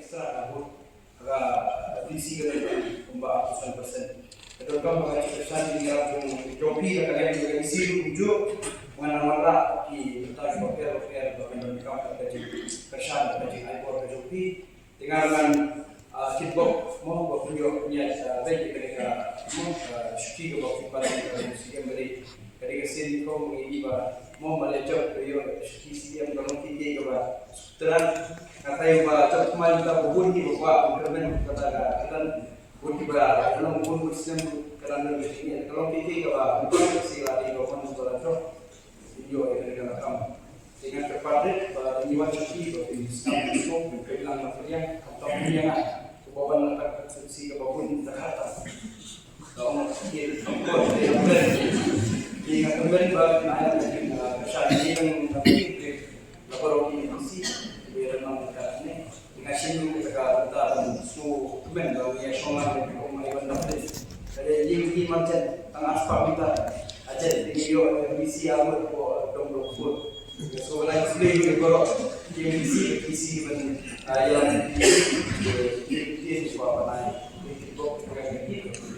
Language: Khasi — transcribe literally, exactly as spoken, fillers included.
Sa ka vote ka D C ka dei kumba arphew san percent. Ka donkam ba ka jingkyrshan jingïarap jong jong phi da ka liang ka D C ruh kumjuh. Ngan wanrah ki bynta kiba pher bapher ba kan donkam ka jingkyrshan ka jingaibor ka jong phi. Te nga ngan, ah, kitbok mo ba pynïoh pynïaid, ah, beit ïa kane ka mo, ah, shuki kaba pynban ïa ka C M ba dei. Ka dei ka sien nyngkong ba ngi ba mo ba la jop ka ïoh ka shuki C M ka long kiei kiei kaba suk tyrang. Nga tharai ba jop kmai mynta ba bun kiba kwah ban kyrmen kata ka kyrdan. Bun kiba la long bun bun snem ka dang don ka jingeh. Ka long kiei kiei kaba pynban ka sien la dei ba mon ba la jop. Ïoh ïa kane ka kam. Te nga kyrpad rit ba ngi wan shuki ba phin sngap sngewbha phin peit lang na pdiang. Khamtam pdiang ah. Kaba wan na ka shuki kaba bun na ka kata. Ka ong ka kir ka kor te ka ber. Te nga kyrmen ba ngi ai ka jing, ah, ka sha ngi nang na pdiang te la baroh ki M D C. Ba ïa nang ka ne. Nga shim ruh kata ka bynta ban sngewkmen ba ngi ïa shong lang ïa ka kum Ivan David. Ka dei ïing ki marjan tang arspah mita. Ajan ngi ïoh M D C arngut ko dong dong put. Nga sngewbha ban khublei ïa baroh ki M D C, ki M D C ban, ah, ïalam ki, ki, ki, ki, ki, ki, ki, ki, ki, ki, ki,